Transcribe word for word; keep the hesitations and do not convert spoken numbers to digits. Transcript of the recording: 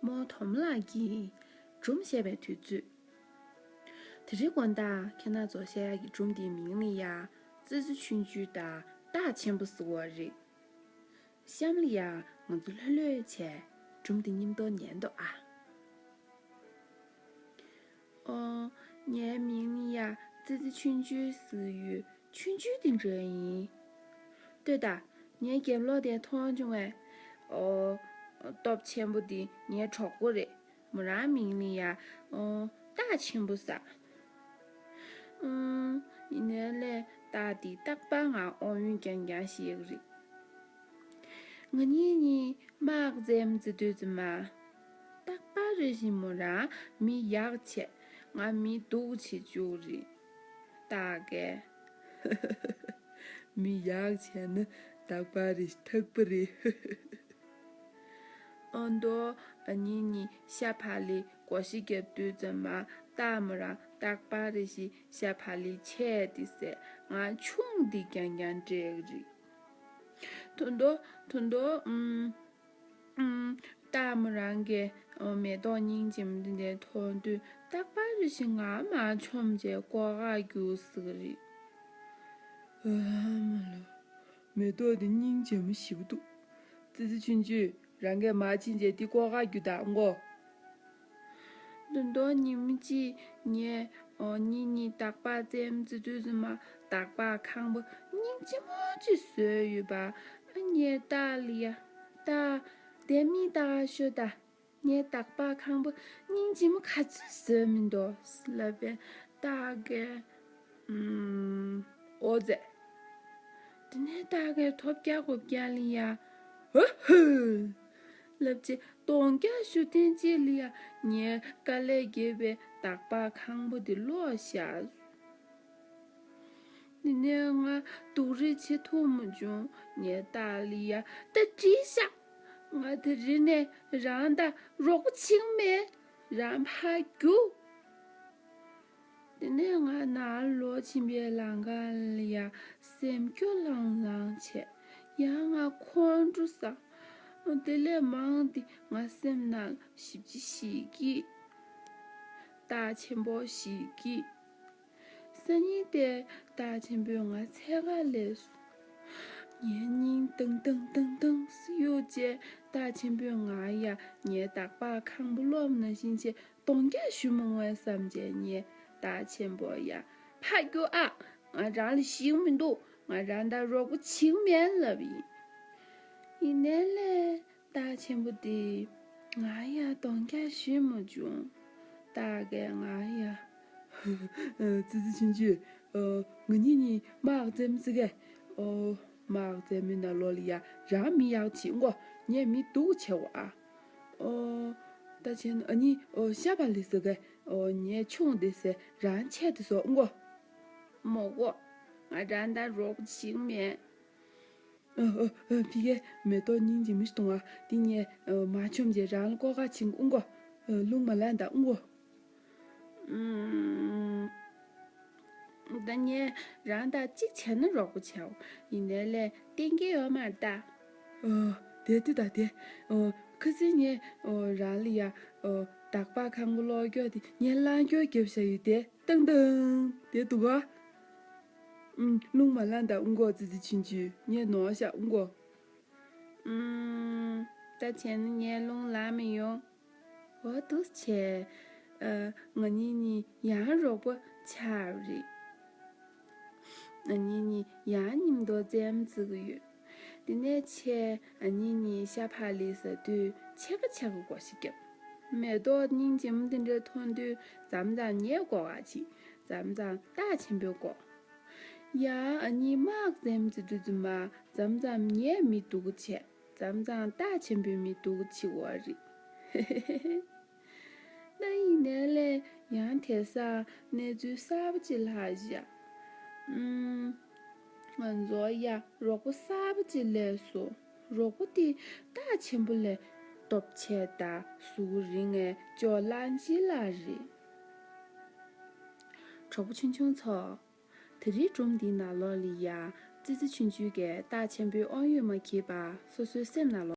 རྨོ་དོམ་ལགས་ཀྱིས་སྒྲུང་བཤད་པའི་དུས་ཚོད། དེ་རིང་དགོང་དག་ཁྱེད་རང་ཚོར་བཤད་ཡག་གི་སྒྲུང་དེའི་མིང་ནི་ཡ། ཙི་ཙི་ཆུང་ཆུང་དང་སྟག་ཆེན་པོ་ཟེར་བ་རེད། གཤམ་ལ་ཡ་ང་ཚོ་ལྷོད་ལྷོད་བྱས་སྒྲུང་དེ་མཉམ་དུ་ཉན་དོ་ཨ། ཨོ། ངའི་མིང་ནི་ཡ་ཙི་ཙི་ཆུང་ཆུང་ཟེར་ཡོད། ཆུང་ཆུང་དེ་འདྲ་ཡིན། ལྟོས་དང་། ངའི་རྒྱབ་ལོགས་དེ་མཐོང་བྱུང་བས། ཨོ། སྟོབས་ཆེན་པོ་དེ་ངའི་གྲོགས་པོ་རེད། མོ་རང་མིང་ནི་ཡ། ཨོ། སྟག་ཆེན་པོ་ཟེར། ཨུམ། ཡིན་ནའི་ལས་སྟག་དེ་རྟག་པར་ང་ཨོ་ཡོན་རྐྱང་རྐྱང་བཤད་ཀྱི་རེད། ང་གཉིས་གཉིས་དམག་འཛེམ་ཙི་ཏུ་ཙི་མ། རྟག་པར་རེ་བཞིན་མོ་རང་མི་ཡག་བྱས། ང་མི་སྡུག་བྱེད་བཅུག་རེད། སྟག་གས། མི་ཡག་བྱས་ན་རྟག་པར་རེ་ཐག་པ་རེད། ཨོ་མདོ། ཨ་གཉིས་གཉིས་ཤ་བག་ལེབ་སྒོ་ཕྱི་རྒྱབ་དུས་ཙམ་མ་སྟག་མོ་རང་རྟག་པར་རེ་བཞིན་ཤ་བག་ལེབ་ཆད་དེ་ཟས། ང་ཆུང་དེ་རྐྱང་རྐྱང་སྤྲད་ཀྱི་རེད། དོན་དུ་དོན་དུ་ཨུམ། ཨུམ། སྟག་མོ་རང་གིས་ཨོ་མེ་ཏོག་སྙིང་རྗེ་མོ་འདི་འདྲ་མཐོང་དུས་རྟག་པར་རེ་བཞིན་ང་མར་མཆོངས་བྱས་སྐོར་ར་རྒྱུགས་ཟེར་གྱི་རེད། ཨ་མ་ལོ། མེ་ཏོག་འདི་སྙིང་རྗེ་མོ་ཞེ་པོ་འདུག་ཙི་ཙི་ཆུང་ཆུང་རང་གིས་མར་ཕྱིན་བྱས་འདི་སྐོར་ར་རྒྱུགས་དང་མགོ། དོན་དུ་ཉིན་མོ་གཅིག་ངས་ཨོ་གཉིས་གཉིས་རྟག་པར་འཛེམ་ཙི་ཏུ་ཙི་མ་རྟག་པར་ཁང་པ་སྙིང་རྗེ་མོ་གཅིག་བཟོས་ཡོད་པ། ཨ་ངས་སྟག་ལ་ཡ། སྟག་དེ་མིག་ལྟ་ཤོག་ད། ངས་རྟག་པར་ཁང་པ་སྙིང་རྗེ་མོ་ག་ཚོད་བཟོས་མི་འདུག་ལབ་པས་སྟག་གིས། ཨུམ། ཨོ་ཙེ། དེ་ནས་སྟག་གིས་ཐོབ་རྒྱག་གོ་རྒྱག་ལ་ཡ། ཧུ་ཧུ། ལབ་བྱས་གདོང་རྒྱག་ཞུ་ཐེངས་གཅིག་ལ་ཡ་ངའི་དཀའ་ལས་བརྒྱབ་པའི་རྟག་པར་ཁང་པ་དེ་ལོག་བཞག་དེ་ནས་ང་སྡུག་རུས་བྱེད་ཐུབ་མ་བྱུང་། ངས་སྟག་ལ་ཡ་ད་བྲིས་ཤག་ང་དེ་རིང་ནས་རང་དང་རོགས་པ་བྱེད་ཀྱི་མེད། རང་ཕར་རྒྱུགས། དེ་ནས་ང་ནང་ལོག་ཕྱིན་པའི་ལམ་ཁ་ལ་ཡ་སེམས་སྐྱོ་ལང་ལང་བྱས། ཡང་ང་ཁོང་ཁྲོ་ཟ། དེ་ལས་མང་དེ་ང་སེམས་ནང་ཞིབ་ཅིག་ཞིག་གིས། རྟགས་ཆེན་པོ་ཞིག་གིས། སང་ཉིན་དེར་རྟགས་ཆེན་པོས་ང་འཚོལ་ག་སླེབས་སོང་། ངའི་སྙིང་ཏང་ཏང་ཏང་ཏང་གཡོ་བྱས། རྟགས་ཆེན་པོས་ང་ཡ་ངའི་རྟག་པར་ཁང་པ་སློབ་ནང་བཞིན་བྱས་གདོང་རྒྱག་ཞུ་མི་འོང་བསམ་བྱས། ངས་རྟགས་ཆེན་པོ་ཡ་ཕར་རྒྱུགས་ཨ། ང་རང་ལ་ཞིག་མི་འདུག་ང་རང་དང་རོགས་པ་བྱེད་ཀྱི་མེད་ལབ་ཡིན། ཡིན་ནའི་ལས། རྟགས་ཆེན་པོ་དེས་ང་ཡ་གདོང་རྒྱག་ཞུས་མ་བྱུང་། རྟགས་ཀྱིས་ང་ཡ། ཙི་ཙི་ཆུང་ཆུང་། ཨོ། ང་གཉིས་གཉིས་དམག་འཛེམ་ཟེར་གས། ཨོ། དམག་འཛེམ་མི་ནང་ལོགས་ལ་ཡ་རང་མི་ཡག་བྱེད་མགོ། ངས་མི་སྡུག་བྱེད་འོ་ཨ། ཨོ། ད་བྱས་ན་ཨ་ནི་ཨོ་ཤ་བག་ལེབ་ཟེར་གས། ཨོ་ངས་ཆུང་དེ་ཟས་རང་ཆད་དེ་ཟོ་མགོ། མོ་གོ། ང་རང་དང་རོགས་པ་བྱེད་ཀྱི་མེད། ཨ་ཨ་ཨ་ཕི་གེ་མེ་ཏོག་སྙིང་རྗེ་མོ་ཞིག་གཏོང་ཨ། དེ་ངས་ཨ་མ་ཆོམ་རྗེས་རང་ལ་ཀོ་ཀ་ཆིང་ཨུང་གོ། ཨ་རླུང་མ་ལངས་དང་ཨུང་གོ། ཨུམ། ད་ངས་རང་དང་གཅིག་བྱས་ན་རོགས་པ་བྱའོ། ཡིན་ནའི་ལས་བསྟན་གྱི་ཡོད་མ་རེད་ད། ཨ་དེ་དེ་ད་དེ། ཨ་ཁ་སང་ངས་ཨ་རང་ལ་ཡ་ཨ་རྟག་པར་ཁང་པ་སློག་རྒྱུ་དེ་ངས་ལངས་རྒྱུ་རྒྱབ་བཞག་ཡོད་དེ། ཏང་ཏང་། དེ་འདུག་ག་ཨུམ། རླུང་མ་ལངས་དང་ཨུང་གོ། ཙི་ཙི་ཆུང་ཆུང་། ངས་ནོར་ཤག་ཨུང་གོ། ཨུམ། ད་བྱས་ན་ངས་རླུང་ལངས་མི་ཡོང་། འོ་འདུག་བྱས། ཨ་ང་གཉིས་གཉིས་ཡང་རོགས་པ་ཆགས་རེད། ང་གཉིས་གཉིས་ཡང་མཉམ་དུ་འཛེམ་རྩེ་གི་ཡོད། དེ་ནས་ཆེ་ཨ་ནི་གཉིས་ཤ་བག་ལེབ་ཟ་དུས་ཕྱེད་ཀ་ཕྱེད་ཀ་སྒོ་ཕྱི་བརྒྱབ། མེ་ཏོག་སྙིང་རྗེ་མོ་དེ་འདྲ་མཐོང་དུས་མཚམས་མཚམས་ངས་སྒོ་ཁ་ཕྱིས། མཚམས་མཚམས་རྟགས་ཆེན་པོས་སྒོ། ཡ་ཨ་ནི་དམག་འཛེམ་ཙི་ཏུ་ཙི་མ། མཚམས་མཚམས་ངས་མི་སྡུག་གི་བྱས། མཚམས་མཚམས་རྟགས་ཆེན་པོས་མི་སྡུག་གི་བྱེད་འོ་རེད། ད་ཡིན་ནའི་ལས་ཡང་དེང་སང་གནས་ཚུལ་གསར་པ་ཅིག་ལྷག་བཞག་ཨུམ། ང་ཚོ་ཡ་རོགས་པ་གསར་པ་ཅིག་སླེབས་སོང་། རོགས་པ་དེ་རྟགས་ཆེན་པོ་ལས་སྟོབས་ཆེ་དང་གཟུགས་རིང་ངས་ཅོ་ལང་ཅི་ལ་རེད། གྲོགས་པོ་ཆུང་ཆུང་ཚོ། དེ་རིང་སྒྲུང་འདིའི་ནང་ལོགས་ལ་ཡ་ཙི་ཙི་ཆུང་ཆུང་གིས་རྟགས་ཆེན་པོའི་དབང་ཡོད་མ་འཁྱེར་བར་སོ་སོའི་སེམས་ནང་ལོགས།